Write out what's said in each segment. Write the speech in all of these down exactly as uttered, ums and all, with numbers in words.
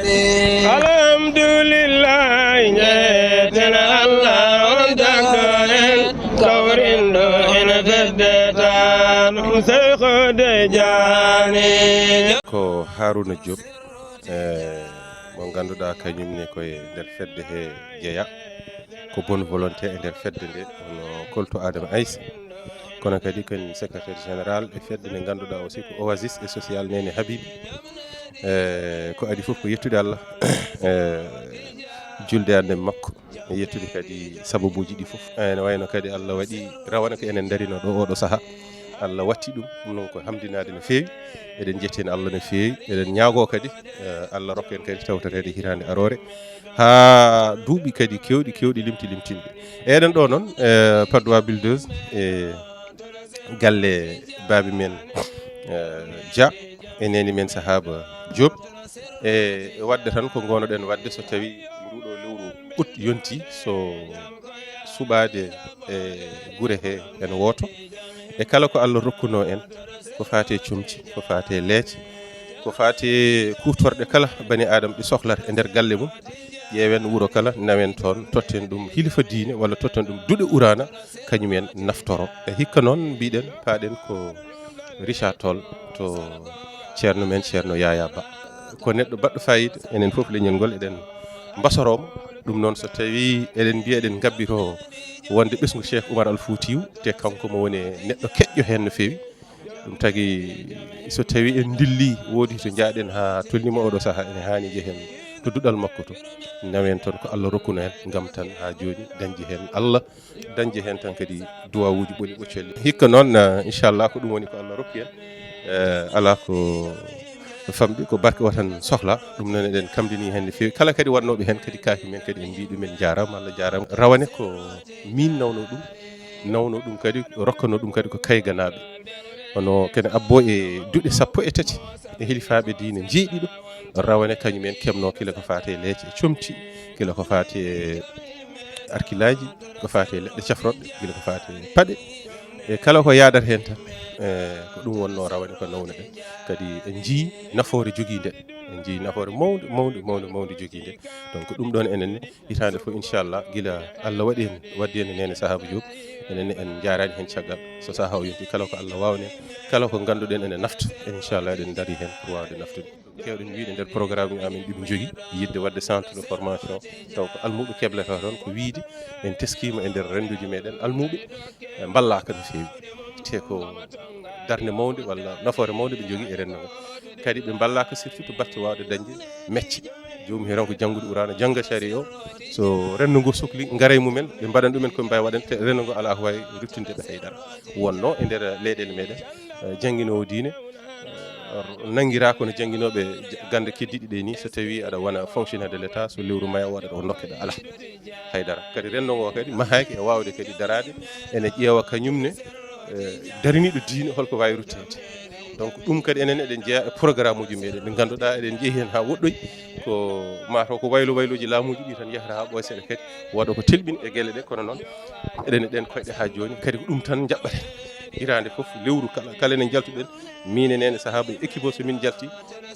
Alhamdulillahi, njeeten Allah on tagɗo en, kawrinɗo en fedde tan, Seyku Tijjaani. Ko Haruna Diop, eh, mo ngannduɗaa kañum ne ko e nder fedde he jeya, ko bonne volonté e nder fedde nde, hono Koltu Adama Aissa. Kono kadi ko en secrétaire général e fedde nde ngannduɗaa aussi ko Oasis et Social Néné Habibi. Eh, ko adi fof ko yettude Allah, eh, julde e annabi makko, e yettude kadi sababuuji ɗi fof. Ene wayno kadi Allah waɗi rawane ko enen ndarino ɗo oɗo saha. Allah watti ɗum, ɗum noon ko hamdinaade no feewi. Eɗen njetti heen Allah no feewi. Eɗen ñaagoo kadi, eh, Allah rokka en kadi tawtoreede hitaande aroore, haa duuɓi kadi keewɗi, keewɗi limti limtinde. Eɗen ɗo noon, eh, Padois Bulldoze, e galle baabi men, eh, Dia, e neeni men Sahaba Diop. E waɗde tan ko ngoonoɗen waɗde so tawi nduɗo lewru août yonti, so suɓaade e gure he en wooto. E kala ko Allah rokkuno en, ko faati e comci, ko faati e leece, ko faati e kuutorɗe kala bani Aadama ɗi sohlata e nder galle mum, ƴeewen wuro kala, nawen toon, totten ɗum hilifa diine walla totten ɗum duɗe quraana, kañum en naftoro. E hikka noon mbiɗen, paaɗen ko Richard Toll to ceerno men, ceerno Yaya Ba. Ko neɗɗo baɗɗo faayiida, enen fof leñol ngol eɗen mbasoroo mo. Ɗum noon, so tawii eɗen mbiya eɗen ngabbitoo wonde ɓesngu Cheikh Oumar Al Foutiyou, te kanko mo woni neɗɗo keƴƴo heen no feewi. Ɗum tagi, so tawii en ndillii, woodi to njaaɗen haa tolniima oɗo sahaa, ene haani njehen to duɗal makko to, nawen toon ko Allah rokkuno en, ngam tan haa jooni dañde heen Allah, dañde heen tan kadi duwawuuji ɓoli ɓoccolli. Hikka noon, eh, inchallah, ko ɗum woni ko Allah rokki en. Eh, alaa ko famɗi, ko barke o tan sohla. Ɗum noon eɗen kamdini heen no feewi. Kala kadi waɗnooɓe heen kadi kaafi men kadi en mbii ɗum en njaaraama, Allah jaaraama. Rawane ko min nawno ɗum, nawno ɗum kadi, rokkano ɗum kadi ko kayganaaɓe. Hono kene abbo e duɗe sappo e tati e hilifaaɓe diine njeeɗiɗo, rawane kañum en keɓno kila ko faati e leece e comci, kila ko faati e arkilaaji, ko faati e leɗɗe cafroɗɗe, kila ko faati e paɗe, e kala ko yaadata heen tan. E ko ɗum wonnoo rawane ko nawnuɗen. Kadi en njii nafoore jogiinde, en njii nafoore mawnde, mawnde, mawnde, mawnde jogiinde. Donc ɗum ɗoon enen ne, hitaande fof, inchallah, gila Allah waɗi en, waddi en e Neene Sahaba Diop, enen ne en njaaraani heen caggal. So sahaa o yonti, kala ko Allah waawni en, kala ko ngannduɗen ene nafta, en inchallah eɗen ndarii heen pour waawde naftude. Keewɗen wiyde nder programme amen ɗiɓi njogii, yiɗde waɗde centre de formation, taw ko almuɓe keblata toon, ko wiyde en teskiima e nder rennduuji meɗen, almuɓe, eh, mballaaka no feewi. Te ko darnde mawnde walla nafoore mawnde ɓe njogii e renndo ngo. Kadi ɓe mballaaka surtout to batte waawde dañde mecce. Joomum heen ko janngude quraana, jannga sariya o. So renndo ngo sokli, ngara e mumen, ɓe mbaɗan ɗumen ko ɓe mbaawi waɗande, te renndo ngo alaa ko waawi ruttinde ɓe hay dara. Wonnoo e nder leyɗeele meɗen, eh, jannginoowo diine, eh, nanngiraa kono jannginooɓe j-, gannde keddiiɗe ɗe nii, so tawii aɗa wona fonctionnaire de l'État, so lewru maaya o aɗa ɗo ndokkeɗaa, alaa hay dara. Kadi renndo ngo kadi mahaaki e waawde kadi daraade, ene ƴeewa kañum ne, eh, dariniiɗo diine holko waawi rutteede. Donc ɗum kadi enen eɗen jeyaa e programme uji meɗen ɗi ngannduɗaa eɗen njeyi heen haa woɗɗoyi, ko mataw ko waylo waylooji laamuuji ɗi tan yahata haa ɓooya seeɗa kadi waɗa ko telɓini e geɗe ɗe, kono noon eɗen e ɗeen koyɗe haa jooni, kadi ko ɗum tan njaɓɓaten. Hitaande fof, lewru kala, kala enen njaltuɗen, min e Neene Sahaba e équipe o, so min njalti,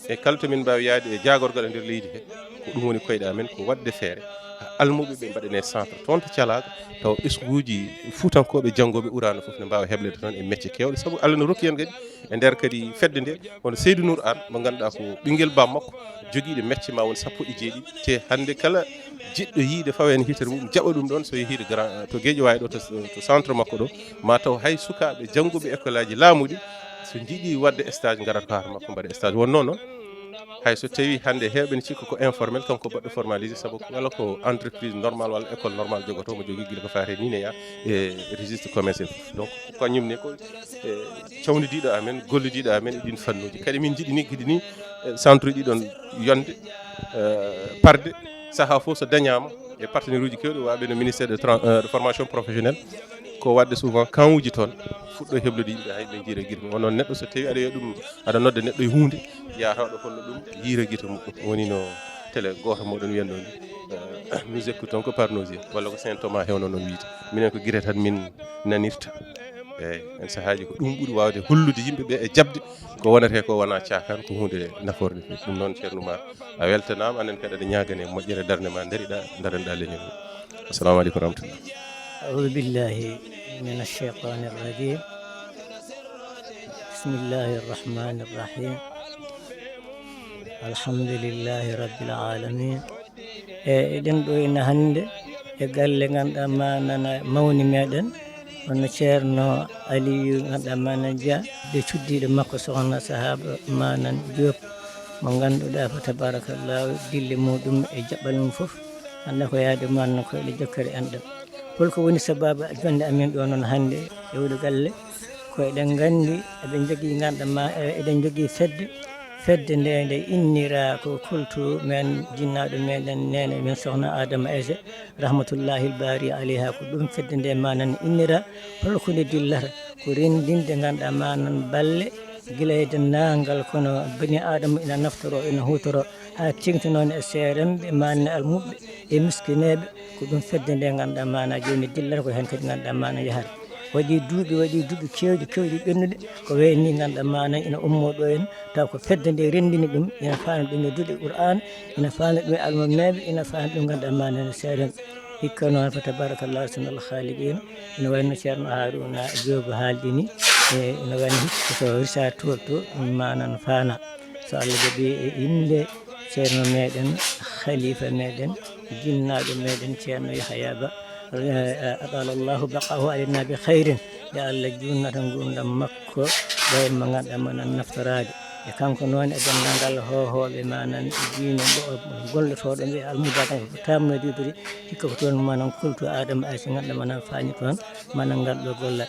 e kala to min mbaawi yahde e jaagorgal e nder leydi he, ko ɗum woni koyɗe amen, ko waɗde feere haa almuɓe ɓe mbaɗanee centre toon to Calaaga, tawa ɓesnguuji fuutankooɓe janngooɓe quraana fof ne mbaawa hebleede toon e mecce keewɗe, sabu Allah no rokki en kadi e nder kadi fedde nde, hono Seydou Nour Anne, mo ngannduɗaa ko ɓinngel baam makko, jogiiɗo mecce ma won sappo e jeeɗiɗi, te hannde kala jiɗɗo yiide fawa heen hitere mum, jaɓa ɗum ɗoon, so yehii to Grand, to Guédiawaye ɗo, to, to centre makko ɗo, ma taw hay sukaaɓe jannguɓe école aji laamu ɗi, so njiɗi waɗde stage, ngarata ko haa to makko mbaɗa stage. Wonnoo noon, hay so tawii hannde heewɓe ne cikka ko informel, kanko baɗɗo formalisé, sabu kala ko entreprise normal walla école normal jogotoo, mo jogii gila ko faati e NINEA e registre commerce en fof. Donc, ko kañum ne ko, eh, cawndidiiɗo amen, gollidiiɗo amen e ɗiin fannuuji. Kadi min njiɗi ni, kadi ni, eh, centre uji ɗoon yonde, eh, parde, sahaa fof so dañaama e partenaire uji keewɗi, waaɓe no ministère de tran-, eh, de formation professionnelle, ko waɗde souvent camp uji toon, fuɗɗo heblude yimɓe, hay ɓe njiira gite mum. Won noon neɗɗo, so tawii aɗa wiya ɗum, aɗa nodda neɗɗo e huunde, yahata ɗo hollo ɗum, yiira gite muɗɗum. Woni no télé gooto moɗon wiyatnoo ni, eh, nous écoutons que par nos yeux, walla ko Saint Thomas heewno noon wiyde. Minen ko gite tan min nanirta. Eeyi, en sahaaji ko ɗum ɓuri waawde hollude yimɓe ɓe e jaɓde ko wonata ko wona caakaan, ko huunde nafoore no feewi. Ɗum noon, Ceerno Umar, a weltanaama, anen kadi aɗa ñaagane moƴƴere darnde ma, ndariɗa, daraniɗa leñol ngol. Assalamu aleykum wa rahmatullah. أعوذ بالله من الشيطان الرجيم. بسم الله الرحمن الرحيم. الحمد لله رب العالمين. E eɗen ɗo ina hannde e galle ngannduɗaa ma nana mawni meɗen, hono Ceerno Aliyu ngannduɗaa ma nana Dia, ɓe cuddiiɗo makko sohna sahaaba ma nana Diop, mo ngannduɗaa fa tabarakallahu dille muɗum e jaɓɓal mum fof annda ko yaade ma nana ko ele jokkere enɗam. Holko woni sababu jonde amin ɗo noon hannde e oɗo galle? Ko eɗen nganndi eɓe njogii ngannduɗaa ma, e, eɗen njogii fedde, fedde nde nde innira ko kultu men jinnaaɗo meɗen neene men sohna Adama Ayse, rahmatullahi baari aleyha, ko ɗum fedde nde ma nana innira. Holko nde dillata? Ko renndinde ngannduɗaa ma nana balle, gila e denndaangal kono bani Adama ina naftoro, ina huutoro, haa teeŋti noon e seeremɓe, ma nana almuɓɓe e miskineeɓe, ko ɗum fedde nde ngannduɗaa ma nana jooni dillata, ko heen kadi ngannduɗaa ma nana yahata. Waɗi duuɓi, waɗi duuɓi keewɗi, keewɗi ɓennude, ko wayi ni ngannduɗaa ma nana ina ummoo ɗo en, taw ko fedde nde renndini ɗum, ina faami ɗum e duɗe Qur'aan, ina faami ɗum e almameeɓe, ina faami ɗum ngannduɗaa ma nana seeremɓe. Hikka noon fa tabarakallah ahsanul khaaliqiin, ina wayi no Ceerno Haaruna Joob haaldi ni, e ina wayi no hikka ko to Richard Toll to, ɗum ma nana faana. So Allah jaɓi e innde Ceerno meɗen, khalifa meɗen, jinnaaɗo meɗen Ceerno Yahaya Ba, eh, eh, atala Allahu baqaahu alayna bi khayrin, nde Allah juunnata nguurndam makko, ɓay mo ngannduɗaa ma nana naftoraade. E kanko noon e denndaangal hoohooɓe ma nana diine go-, gollotooɗo ɓe almuuda tan ko tamno didori, hikka ko toon ma nana kultu Adama Ayse ngannduɗaa ma nana faani toon, ma nana ngal ɗo gollal.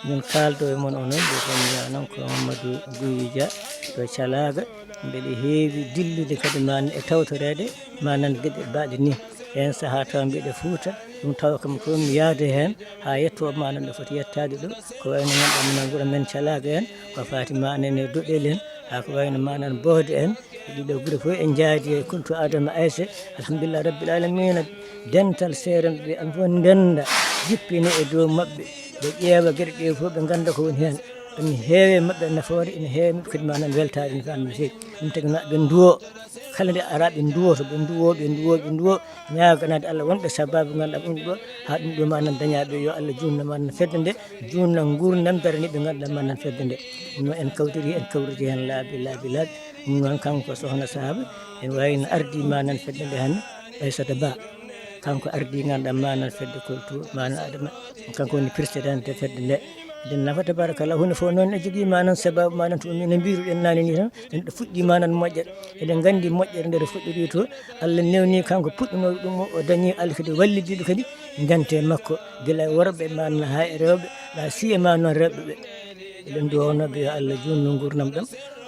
Min kaaldo e mon onon, ɓe ko mi wiya noon ko Mamadou Guy Dia to Calaaga. Mbeɗa heewi dillude kadi ma nana e tawtoreede ma nana geɗe baaɗe ni. Heen sahaa taw mbeɗa Fuuta, ɗum tawa kam ko mi yahde heen haa yetto ma nana ɗo foti yettaade ɗo. Ko wayi no ngannduɗaa ma nana wuro men Calaaga en, ko faati ma nana e doɗel en, haa ko wayi no ma nana Bohde en. Ɗiɗo gure fof en njaadi e kultu Adama Ayse. Alhamdulillah rabbil alamina. Dental seeremɓe ɓe am fof ndennda, jippina e dow maɓɓe, ɓe ƴeewa geɗe ɗe fof, ɓe ngannda ko woni heen. Ina heewi e maɓɓe nafoore, ina heewi e maɓɓe kadi ma nana weltaare no feewi no feewi. Ɗum tagi no ɓe nduwo, kala nde ara ɓe nduwoto, ɓe nduwo, ɓe nduwo, ɓe nduwo, ñaaganaade Allah wonɓe sababu ngannduɗaa ɗum ɗo, haa ɗum ɗo ma nana dañaa ɓe, yo Allah juutnu ma nana fedde nde, juutna nguurndam daraniiɓe ngannduɗaa ma nana fedde nde. Ɗum noon en kawtiri, en kawriti heen laabi, laabi, laabi. Ɗum noon kanko sohna sahaaba, en waawi no ardi ma nana fedde nde hannde, Aysata Ba. Kanko ardi ngannduɗaa ma nana fedde kultu, ma nana Adama. Kanko woni président de fedde nde. Eɗen nafa tabarakallah, huunde fof noon ne jogii ma nana sababu ma nana to min no mbiruɗen naane ni tan, en ɗo fuɗɗi ma nana moƴƴere. Eɗen nganndi moƴƴere nde to fuɗɗori to, Allah newni kanko puɗɗunoo ɗum o, o dañi Allah kadi wallidiiɓe kadi ngante makko, gila e worɓe ma nana haa e rewɓe, ɗa siye ma noon rewɓe ɓe. Eɗen duwawno ɓe yo Allah juutnu nguurndam ɗam,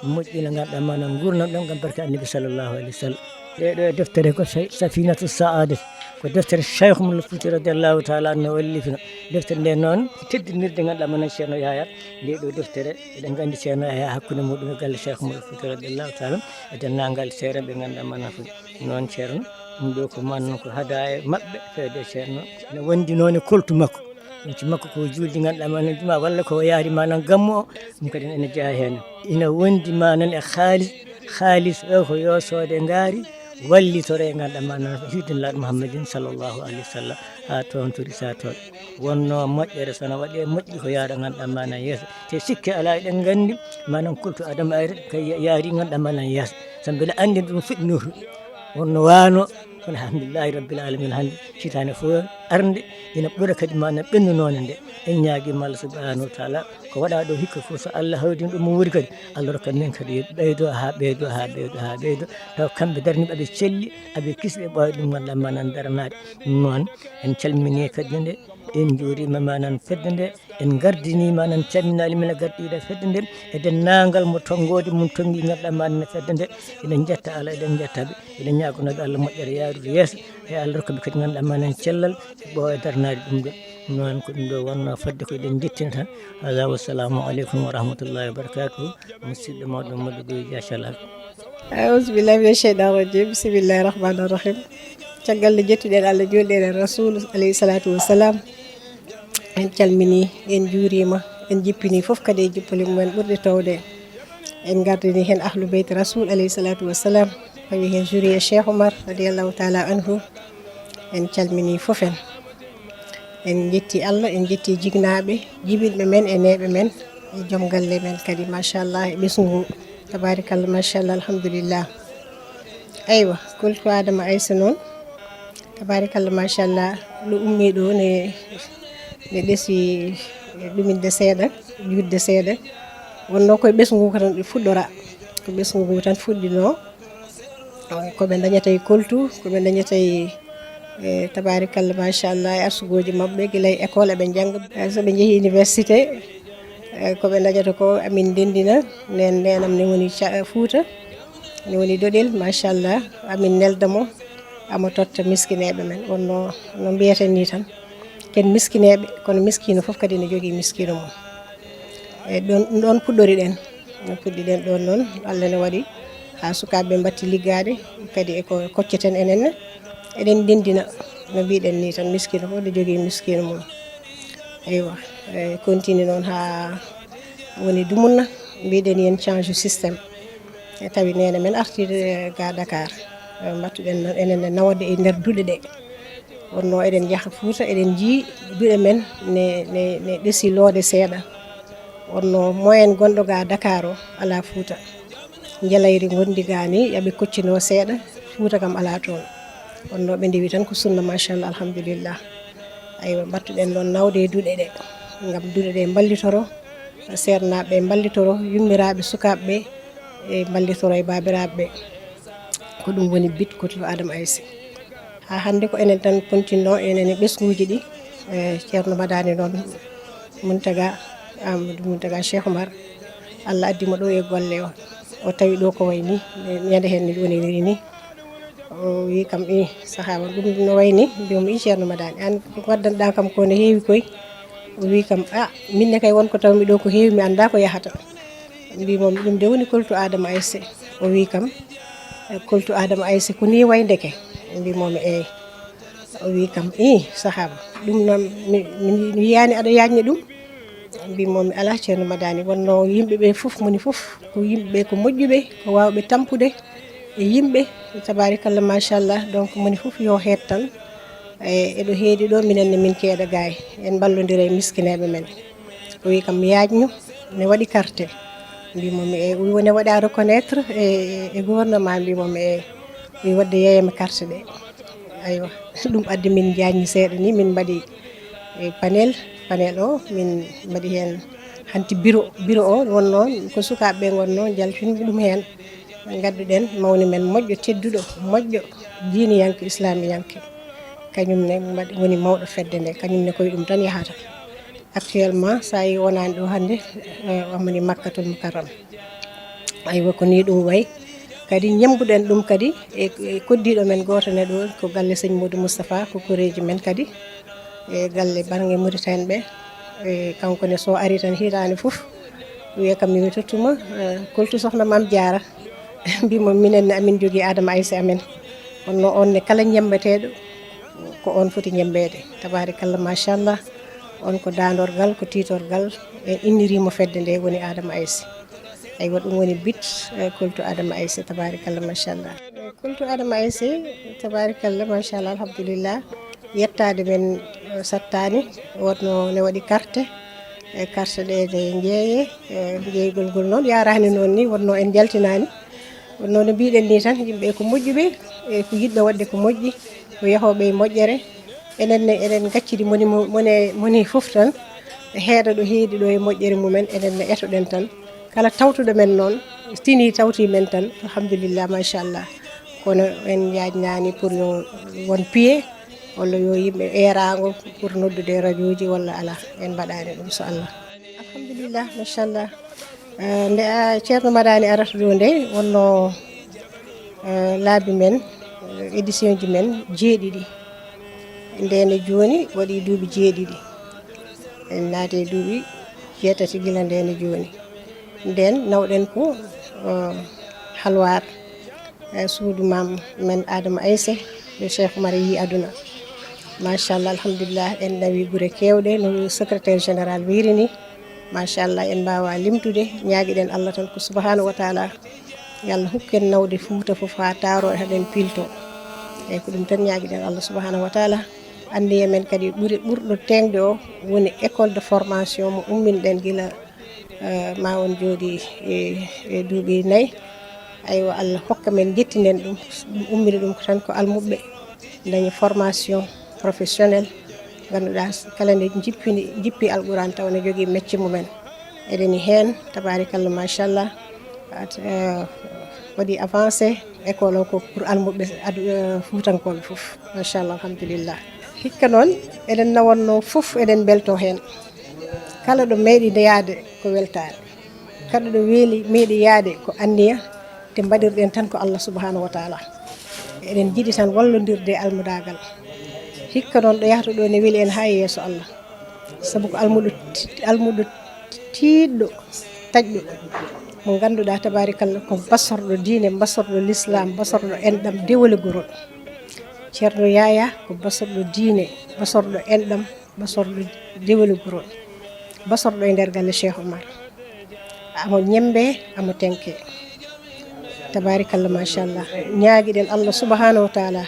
moƴƴina ngannduɗaa ma nana nguurndam ɗam ngam barke Annabi sallallahu alayhi wa sallam. Nde ɗo e deftere ko Sey-, Safinatu Sa'adat, ko deftere Cheikh Umar Fouti radiyallahu taala anhu wallifino. Deftere nde noon teddinirde ngannduɗaa ma nana Ceerno Yahaya. Nde ɗo deftere eɗen nganndi Ceerno Yahaya hakkunde muɗum e galle Cheikh Umar Fouti radiyallahu taala e denndaangal seeremɓe ngannduɗaa ma nana fof. Noon Ceerno, ɗum ɗo ko ma nana ko hadaya maɓɓe fewde e Ceerno. Ene wondi noon e koltu makko. Ɗum ci makko ko juulde ngannduɗaa ma nana juma walla ko yaari ma nana gammu o, ɗum kadi ene jeyaa heen. Ina wondi ma nana e haalis, haalis o ko yo soode ngaari, wallitore ngannduɗaa ma nana ko hiddin laaɗo Muhammadin sallallahu alayhi wa sallam, haa toon to Risa toon. Wonno moƴƴere so na waɗe moƴƴi ko yaada ngannduɗaa ma nana yeeso. Te sikke alaa eɗen nganndi ma nana kultu Adama Ayre kay yaari ngannduɗaa ma nana yeeso. Sabu mbeɗa anndi ɗum fuɗɗi nofru. Wonno waano, kono alhamdulillahi rabbil alamin hannde hitaande fof arnde ina ɓura kadi ma nana ɓennunoonde nde. En ñaagii ma Allah subhanahu wa taala ko waɗaa ɗo hikka fof so Allah hawdin ɗum mo wuri kadi Allah rokka min kadi ɓeydo haa ɓeydo haa ɓeydo haa ɓeydo. Taw kamɓe darniiɓe aɓe celli, aɓe kisɓe ɓooya ɗum ngannduɗaa ma nana daranaade. Ɗum noon en calminii kadi nde, en njuuriima ma nana fedde nde, en ngardinii ma nana calminaali min e gardiiɗo fedde nde, e denndaangal mo tonngoode mum tonngi ngannduɗaa ma nana fedde nde. Eɗen njetta Allah, eɗen njetta ɓe, eɗen ñaagonoo ɓe Allah moƴƴere yaarude yeeso, e Allah rokka ɓe kadi ngannduɗaa ma nana cellal, e ɓooya darnaade ɗum ɗo. Noon ko ɗum ɗo wonno fodde ko eɗen njettina tan. Hada, wassalamu aleykum wa rahmatullahi wa barakatuhu. Musidɗo mawɗo Mamadou Gueye Dia Calaaga. Auzu billahi mina sheytani rajim. Bismillahi rahmani rahim. Caggal nde jettuɗen Allah, juulɗen e Rasul alayhi salatu wassalam, en calmini, en juurima, En jippini fof kadi e jippoli mumen ɓurɗe towde. En ngardini heen ahlu beyti Rasul alayhi salatu wassalam, tawi heen juriya Cheikh Omar radiallahu taala anhu. En calmini fof en. En jetti Allah, en jetti jignaɓe, jibinɓe men e neeɓe men, e joom galle men kadi, machallah, e ɓesngu. Tabarikalla, machallah, alhamdulillah. Eywa, kultu Adama Aysa noon, tabarikalla, machallah, ɗo ummi ɗo ne, ne ɗesi ɗuminde seeɗa, juutde seeɗa. Wonno koye ɓesngu ngu tan ɗi fuɗɗora. Ko ɓesngu ngu tan fuɗɗino. Ko ɓe dañata e koltu, ko ɓe dañata e, e tabarikalla, machallah, e arsugooji maɓɓe, gila e école eɓe njannga. E so ɓe njehi université, e ko ɓe dañata ko amin ndenndina, nen nenam ne woni Ca-, Fuuta, ne woni Doɗel, machallah, amin nelda mo, amo totta miskineeɓe men. Wonno no mbiyeten ni tan, ken miskineeɓe, kono miskiino fof kadi ne jogii miskiino mum. E ɗon, ɗon puɗɗori ɗen. No puɗɗi ɗen ɗon noon, Allah ne waɗi haa sukaaɓe ɓe mbatti liggaade, kadi e ko kocceten enen ne, eɗen ndenndina no mbiɗen ni tan, miskiino fof ne jogii miskiino mum. Eywa, e continue noon haa woni dumunna, mbiɗen yen change système. E tawi neene men artiiɗo e ga Dakar, e mbattuɗen noon enen ne nawde e nder duɗe ɗe. Wonno eɗen njaha Fuuta, eɗen njii duɗe men ne, ne, ne ɗesi loode seeɗa. Wonno moyen gonɗo ga Dakar o alaa Fuuta. Njalayri ngondi ga ni, yaɓe koccino seeɗa, Fuuta kam alaa toon. Wonno ɓe ndewi tan ko sunna, machallah, alhamdulillah. Aywa, mbattuɗen noon nawde e duɗe ɗe, ngam duɗe ɗe mballitoro, seernaaɓe ɓe mballitoro, yummiraaɓe sukaaɓe ɓe, e mballitoro e baabiraaɓe ɓe. Ko ɗum woni bit kotlu Adama Ayse. Haa hannde ko enen tan kontinno, enen e ɓesnguuji ɗi, e Ceerno Madani noon, Muntaga, Amadou Muntaga Cheikh Omar. Allah addi mo ɗo e golle o. O tawi ɗo ko wayi ni, ñande heen ni woni ni. O wi kam, "I, sahaba, ɗum no wayi ni?" Mbiyumi, "I, Ceerno Madani, aan ko ngaddanɗaa kam ko ne heewi koy." O wi kam, "A, min ne kay won ko tawmi ɗo ko heewi, mi anndaa ko yahata." Mbimomi, "Ɗum de woni koltu Adama Ayse." O wi kam, "E, koltu Adama Ayse ko ni wayi ndeke?" Mbimomi, "Eey." O wi kam, "I, sahaba, ɗum noon mi, mi, mi yiyaani aɗa yaajni ɗum." Mbimomi, "Alaa, Ceerno Madani, wonno yimɓe ɓe fof, moni fof ko yimɓe ɓe ko moƴƴuɓe, ko waawɓe tampude e yimɓe, tabarikalla, machallah. Donc moni fof yo heed tan, e eɗo heedi ɗo, minen ne min keeɗa gaay, en mballondira e miskineeɓe men." O wi kam, "Yaajnu, ne waɗi carte?" Mbimomi, "Eey." O wi, "Wone waɗa reconnaître e, e gouvernement?" Mbimomi, "Eey." O wi, "Wadde yeeyami carte ɗe." Aywa, ɗum addi min njaajni seeɗa ni, min mbaɗi e panel, panel o min mbaɗi heen hanti bureau, bureau o wonno ko sukaaɓe ɓe ngonno jaltini ɗum heen. Ngadduɗen mawni men moƴƴo, tedduɗo, moƴƴo, diiniyanke, islamiyanke. Kañum ne mbaɗi, woni mawɗo fedde nde, kañum ne koye ɗum tan yahata. Actuellement, so a yi wonaani ɗo hannde, eh, wamani Makkatul Mukarram. Aywa, ko ni ɗum wayi. Kadi ñemmbuɗen ɗum kadi e, e koddiiɗo men gooto ne ɗo, ko galle Sëñ Modou Moustapha, ko koreeji men kadi, e galle bannge Mauritanie ɓe. E kanko ne so ari tan hitaande fof, wiya kam, "Mi tottuma, eh, koltu sohna Maam Jaara." Mbimo, "Minen ne amin jogii Adama Ayse amen." Kono on ne kala ñemmbeteeɗo, ko on foti ñemmbeede. Tabaarikalla, machallah. On ko daandorgal, ko tiitorgal, en inniriima fedde nde woni Adama Ayse. Aywa, ɗum woni bit, eh, koltu Adama Ayse, tabaarikalla, machallah. Koltu Adama Ayse, tabaarikalla, machallah, alhamdulillah. Yettaade men, eh, sattaani, wonno ne waɗi carte, e carte ɗe, ɗe njeeye, e njeeygol ngol noon yaaraani noon ni, wonno en njaltinaani. Wonno no mbiɗen ni tan, yimɓe ko moƴƴuɓe, e ko yiɗɓe waɗde ko moƴƴi, ko yahooɓe e moƴƴere. Enen ne, eɗen ngaccidi moni mo-, mone, moni fof tan, e heeɗa ɗo heedi ɗo e moƴƴere mumen, enen ne etoɗen tan. Kala tawtuɗo men noon, tini tawti men tan, alhamdulillah, machallah. Kono en yaajnaani pour yo won piye, walla yo yimɓe eeraango pour noddude e rajooji walla alaa, en mbaɗaani ɗum, so Allah. Alhamdulillah, machallah. Eh, nde a Ceerno Madani arata ɗo nde, wonno, eh, laabi men, eh, édition ji men jeeɗiɗi. Ndeen e jooni waɗi duuɓi jeeɗiɗi. En naati e duuɓi jeetati gila ndeen e jooni. Ndeen nawɗen ko, eh, Halwaar, eh, suudu maam men Adama Ayse, ɗo Cheikh Oumar yi aduna. Machallah, alhamdulillah, en nawi gure keewɗe, no secrétaire général wiiri ni. Machallah, en mbaawa limtude, ñaagiɗen Allah tan ko subhanahu wa taala, yo Allah hokku en nawde Fuuta fof haa taaroo, haɗen piilto. Eeyi, ko ɗum tan ñaagiɗen Allah subhanahu wa taala. Anniya men kadi ɓuri, ɓurɗo teeŋde o woni école de formation mo umminɗen gila, eh, ma on jooɗi e, e duuɓi nayi. Aywa, Allah hokka men njettinen ɗum. Ɗum ummini ɗum ko tan ko almuɓɓe dañi formation professionnelle, ngannduɗaa kala nde jippini, jippi Alquran taw ne jogii mecce mumen. Eɗeni heen, tabaarikalla, machallah. At-, eh, waɗi avancé école o ko pour almuɓɓe adu-, eh, fuutankooɓe fof. Machallah, alhamdulillah. Hikka noon, eɗen nawatnoo fof, eɗen mbeltoo heen. Kala ɗo meeɗi yaade ko weltaare. Kala ɗo weeli meeɗi yaade ko anniya, te mbaɗirɗen tan ko Allah subhanahu wa taala. Eɗen njiɗi tan wallondirde e almudaagal. Hikka noon ɗo yahata ɗo ne weli en haa e yeeso Allah. Sabu ko almuɗo ti-, almuɗo tiiɗɗo, taƴɗo, mo ngannduɗaa tabaarikalla ko basorɗo diine, basorɗo lislaam, basorɗo enɗam, dewoligorol. Ceerno Yaaya ko basorɗo diine, basorɗo enɗam, basorɗo dewoligorol, basorɗo e nder galle Cheikh Omar. Amo ñembe, amo tenke. Tabaarikalla, machallah. Ñaagiɗen Allah subhanahu wa taala,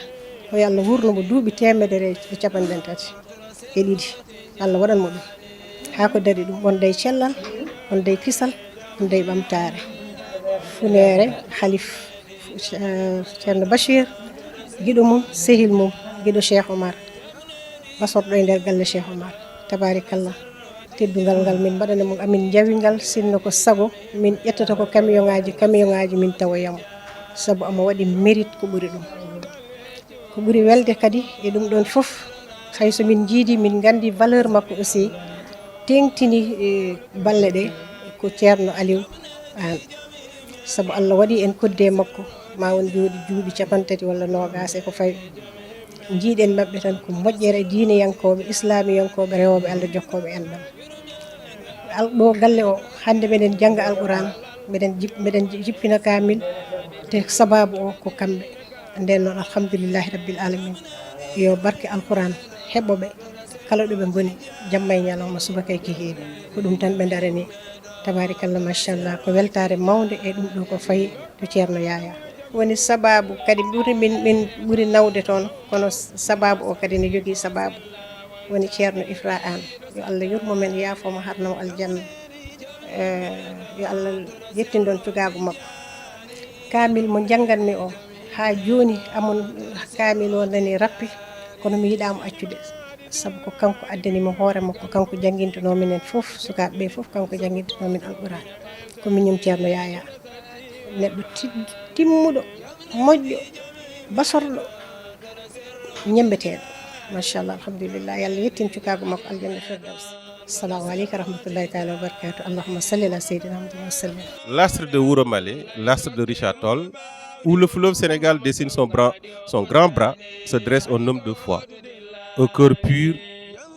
yo Allah wurno mo duuɓi teemedere e capanɗe tati e ɗiɗi. Allah waɗan mo ɗum. Haa ko daɗi ɗum, wonda e cellal, wonda e kisal, wonda e ɓamtaare. Funeere Halif, eh, Ceerno Bachir, giɗo mum, sehil mum, giɗo Cheikh Omar. Basorɗo e nder galle Cheikh Omar. Tabaarikalla. Teddungal ngal min mbaɗana mum, amin njawi ngal, sinno ko sago, min ƴettata ko camion ŋaaji, camion ŋaaji, min tawoya mo. Sabu omo waɗi mérite ko ɓuri ɗum. Ko ɓuri welde kadi e ɗum ɗoon fof, hay so min njiidi, min nganndi valeur makko aussi, teeŋtini, eh, balle ɗe ko Ceerno Aliou Aan. Sabu Allah waɗi en koddi e makko, ma won jooɗi duuɓi capanɗe tati walla noogaas e ko fawi. Njiiɗen maɓɓe tan ko moƴƴere diineyankooɓe, islaamiyankooɓe, rewooɓe Allah, jokkooɓe enɗam. Al-, ɗo galle o, hannde meɗen jannga Alquran, meɗen jip-, meɗen ji-, jippina kaamil, te sabaabu o ko kamɓe. Nden noon, alhamdulillahi rabbil alamin. Yo barke Alquran heɓo ɓe, kala ɗo ɓe ngoni, jamma e ñalawma, subaka e kikiiɗe. Ko ɗum tan ɓe darani. Tabaarikalla, machallah, ko weltaare mawnde e ɗum ɗo ko fayi to Ceerno Yaaya. Woni sabaabu kadi ɓuri min, min ɓuri nawde toon, kono sabaabu o kadi ne jogii sabaabu. Woni Ceerno Ifra Aan. Yo Allah yurmo men, yaafo mo, harno mo aljanna. Eh, yo Allah yettin ɗoon cukaagu makko. Kaamil mo njannganmi o, haa jooni, amon kaamil o nani rappi, kono mi yiɗaa mo accude. Sabu ko kanko addani mo hoore makko, kanko janngintanoo minen fof, sukaaɓe ɓe fof, kanko janngintanoo min Alquraan. Ko miñum Ceerno Yaaya. Neɗɗo ti-, timmuɗo, moƴƴo, basorɗo, ñemmbeteeɗo. Machallah, alhamdulillah. Yo Allah yettin cukaagu makko aljanna Firdaws. Assalamu aleykum wa rahmatullahi taala wa barakatuh. Allahumma salli ala sayyidina Muhammad wa sallim. L'astre de Wuro Malé, l'astre de Richard Toll, où le fleuve Sénégal dessine son bras, son grand bras, se dresse un homme de foi. Au cœur pur,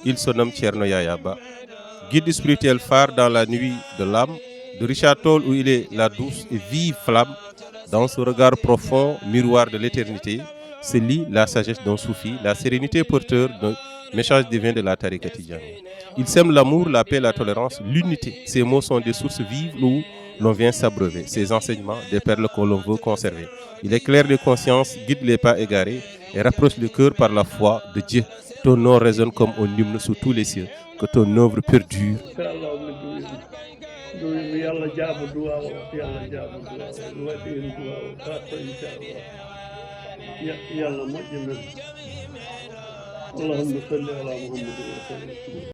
il se nomme Thierno Yaya Ba. Guide spirituel phare dans la nuit de l'âme, de Richard Toll où il est la douce et vive flamme. Dans ce regard profond, miroir de l'éternité, se lit la sagesse d'un soufi, la sérénité porteur d'un message divin de la tariqa Tidjani. Il sème l'amour, la paix, la tolérance, l'unité. Ces mots sont des sources vives où l'on vient s'abreuver. Ces enseignements, des perles que l'on veut conserver. Il éclaire les consciences, guide les pas égarés et rapproche le cœur par la foi de Dieu. Ton nom résonne comme un hymne sous tous les cieux. Que ton œuvre perdure. Inchallah, min ɗum wiɗum. Ɗum wiɗum, yo Allah jaabo du'a o, yo Allah jaabo du'a o. Mi waɗi heen du'a o, ka to inchallah. Ya-, yo Allah moƴƴin men. Allahumma salli ala Muhammadin wa sallim.